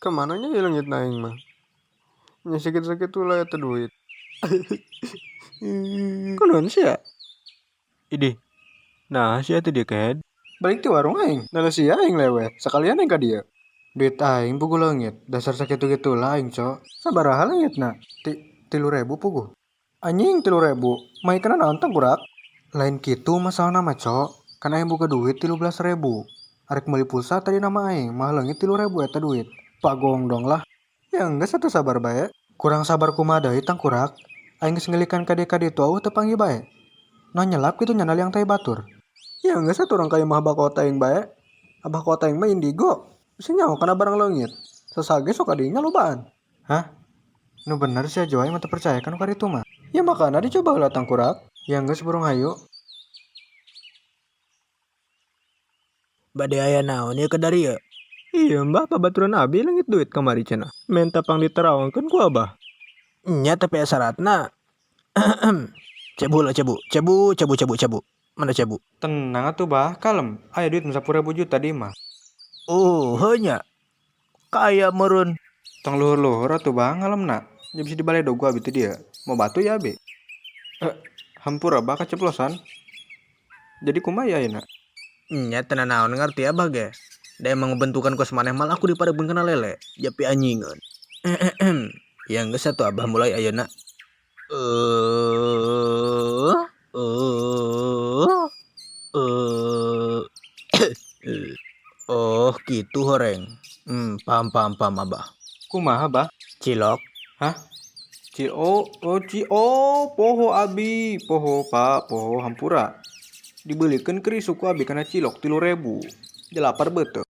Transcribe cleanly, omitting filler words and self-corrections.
Kamana nya ieu leungit aing mah. Nya sakitu-sakitu lah eta duit. Kunaon sia? Idih, naha sia teh dieu kehed? Balik ti warung aing, nala sia aing leweh, sakalian aing ka dieu. Duit aing puguh leungit, dasar sakitu-kitu lah aing co. Sabaraha leungitna? 3000 puguh. Anjing 3000, mahi kana naon tangkurak? Lain kitu masalahna mah co, kan aing boga duit 13.000. Arek meuli pulsa tadi nama aing, malah leungit 3000 eta duit. Pagong dong lah. Ya enggeus atuh sabar bae. Kurang sabar kumaha deui tangkurak? Aing geus ngelikan ka dieu ka ditu auh teu panggih bae. Nah nyelap kitu nya naliang tai batur. Ya enggeus atuh urang ka imah abah kota aing bae. Abah kota aing mah indigo. Bisa nyaho kana barang leungit. Sasage sok kadinya lobaan. Hah? Nu bener sia Jo, aing mah teu percaya kana karitu mah. Ya makana dicoba heula tangkurak. Ya enggeus burung hayu. Bade aya naon ieu ka darieu? Iya mbah, babaturan abi leungit duit kamari cenah. Menta pang diterawangkeun ku abah. Nya tapi aya saratna. Cebu lah cebu, cebu cebu cebu cebu. Mana cebu? Tenang atuh bah, kalem. Aya duit mah 10.000 juta di imah. Oh, heuh nya. Kaya meureun. Tong luhur-luhur atuh bah ngalemna. Nya bisa dibaledog ku abi teh dieu. Mau batu ya abi. Hampura bah kaceplosan. Jadi kumaha ya ayeuna? Nya teu nanaon ngarti abah ge. Da emang bentukan kos maneh mah laku diparebeun kana lele, japi anjingeun. Ya geus atuh abah mulai ayeuna. Oh kitu horeng. Paham paham paham abah. Kumaha bah? Cilok. Hah? Ci oh, oh ci oh poho abi, poho pak, poho hampura. Dibelikeun keris ku abi kana cilok 3000. Jelapar beuteung.